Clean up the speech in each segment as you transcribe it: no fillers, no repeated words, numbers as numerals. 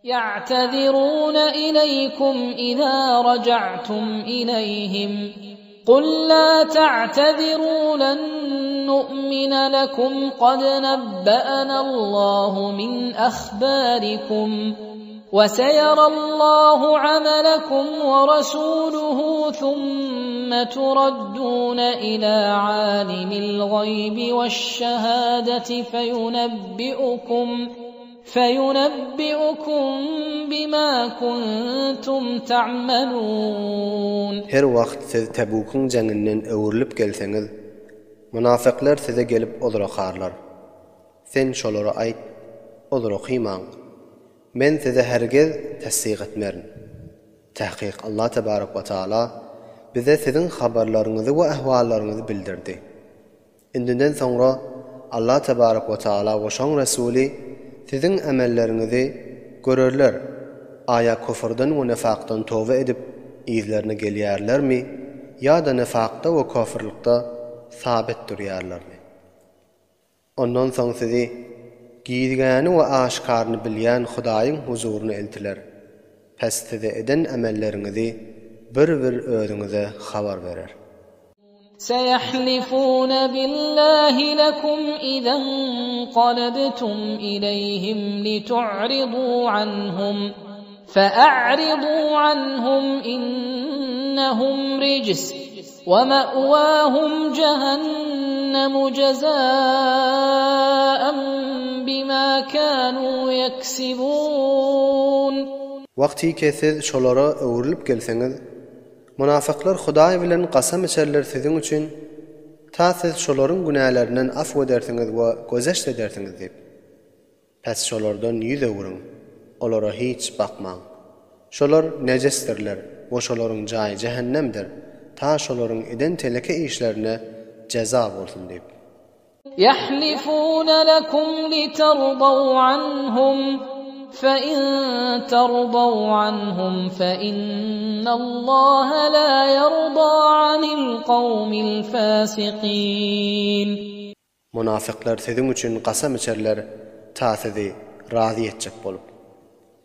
Ýa'tezirûne ileýkum izâ raja'tum ileýhim. Kul lâ ta'tezirû len nu'mine lekum kad nebbe'enallâhu min ahbârikum we seyerallâhu amelekum we rasûluhu thumme turaddûne ilâ âlimil gaýbi weş-şehâdeti feýunebbi'ukum Feýunebbi'ukum bima kuntum ta'melun. Her wagt siz Tebukyň jeňinden öwrülip gelseňiz, mynafyklar size gelip ozur okarlar. Sen şolara aýt, Ozur okymaň! Men size hergiz tessyk etmerin. Tahkyk Allah tebarek we taala bize siziň habarlaryňyzy we ahwallaryňyzy bildirdi. Indiden soňra Allah tebarek we taala we şoň Resuly siziň emelleriňizi görerler, aýa küfürden we nifakdan toba edip yzlaryna gelýärlermi ýa-da nifakda we kofirlikde sabit durýarlarmy? Ondan soň sizi gizgäni we aşkaryny bilýän Hudaýyň huzuryna eltiler. Pes size eden emelleriňizi bir-bir özüňize habar berer. Seýahlifûne billâhi lekum izenkalebtum ileýhim litu'ridû anhum fe'a'ridû anhum innehum rijs we me'wâhum jehennemu jezâen bimâ kânû yeksibûn. Wagtyky siz şolara öwrülip gelseňiz, Mynafyklar Hudaý bilen kasam içerler siziň üçin, ta siz şolaryň günälerinden afw edersiňiz we gözeşt edersiňiz diýip. Pes şolardan ýüz öwrüň, olara hiç bakmaň. Şolar nejesdirler we şolaryň jaýy jähennemdir, ta şolaryň eden teleke işlerine jeza bolsun diýip. Ýahlifûne lekum litardaw anhum, fe in tardaw anhum fe innallaha la ýarda anil kawmil fasikîn. Munafyklar siziň üçin kasam içerler ta sizi razy etjek bolup.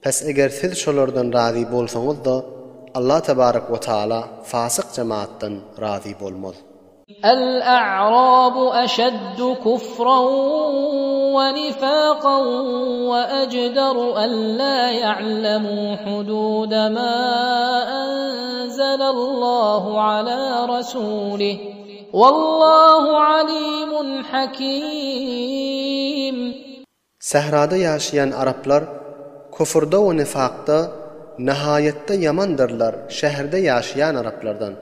Pes eger siz şolardan razy bolsaňyz-da, Allah tebarek we taala fasyk jemaatdan razy bolmaz. El-a'rabu eşeddu kufran we nifaqan we ejderu en la ya'lemu hudude ma enzelallahu ala rasulih. Wallahu alimun hakim. Sährada ýaşaýan araplar küfürde we nifakda nahaýatda ýamandyrlar şäherde ýaşaýan araplardan.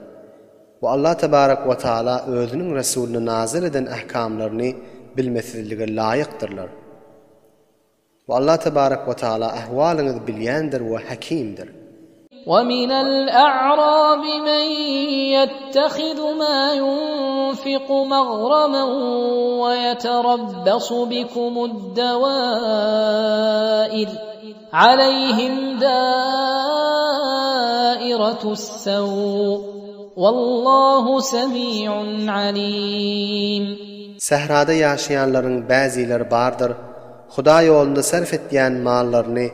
We Allah tebarek we taala özüniň Resulyna nazyl eden ähkamlaryny bilmesizlige laýykdyrlar. We Allah tebarek we taala ahwalyňyzy bilýändir we Hakimdir. وَمِنَ الْأَعْرَابِ مَنْ يَتَّخِذُ مَا يُنْفِقُ مَغْرَمًا وَيَتَرَبَّصُ بِكُمُ الدَّوَائِرَ عَلَيْهِمْ دَائِرَةُ السَّوْءِ وَاللّٰهُ سَمِيعٌ عَلِيمٌ. Sährada ýaşaýanlaryň bäzileri bardyr, Hudaý ýolunda sarf etýän mallaryny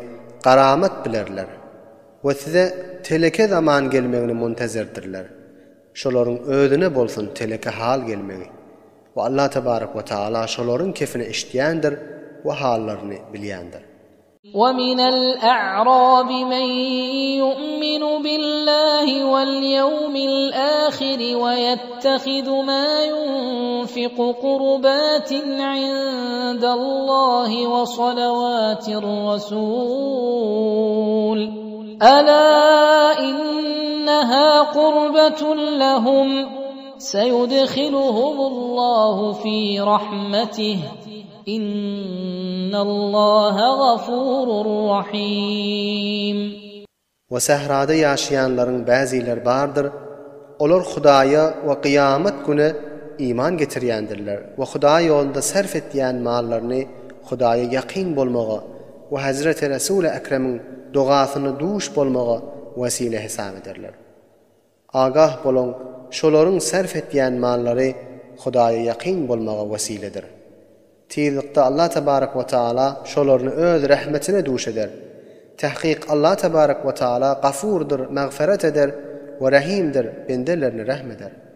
garamat bilerler we size teleke zaman gelmegini muntezirdirler. Şolaryň özüne bolsun teleke hal gelmegi. We Allah tebarek we taala şolaryň kefini eşitýändir we hallaryny bilýändir. وَمِنَ الْأَعْرَابِ مَنْ يُؤْمِنُ بِاللَّهِ وَالْيَوْمِ الْآخِرِ وَيَتَّخِذُ مَا يُنْفِقُ قُرُبَاتٍ عِنْدَ اللَّهِ وَصَلَوَاتِ الرَّسُولِ أَلَا إِنَّهَا قُرْبَةٌ لَهُمْ سَيُدْخِلُهُمُ اللَّهُ فِي رَحْمَتِهِ Innallaha gafurur rahim. We sährada ýaşaýanlaryň bäzileri bardyr, olar Hudaýa we kyýamat güne iman getirýändirler we Hudaý ýolunda sarf etýän mallaryny Hudaýa ýakyn bolmaga we Hezreti Resuly Ekremiň dogasyna duş bolmaga wesile hesap ederler. Agah boluň, şolaryň sarf etýän mallary Hudaýa ýakyn bolmaga wesiledir. Tizlikde Allah tebarek we taala şolaryny öz rehmetine duş eder. Tahkyk Allah tebarek we taala Gafurdyr, magfyrat eder, we Rahimdir, bendelerine rehm eder.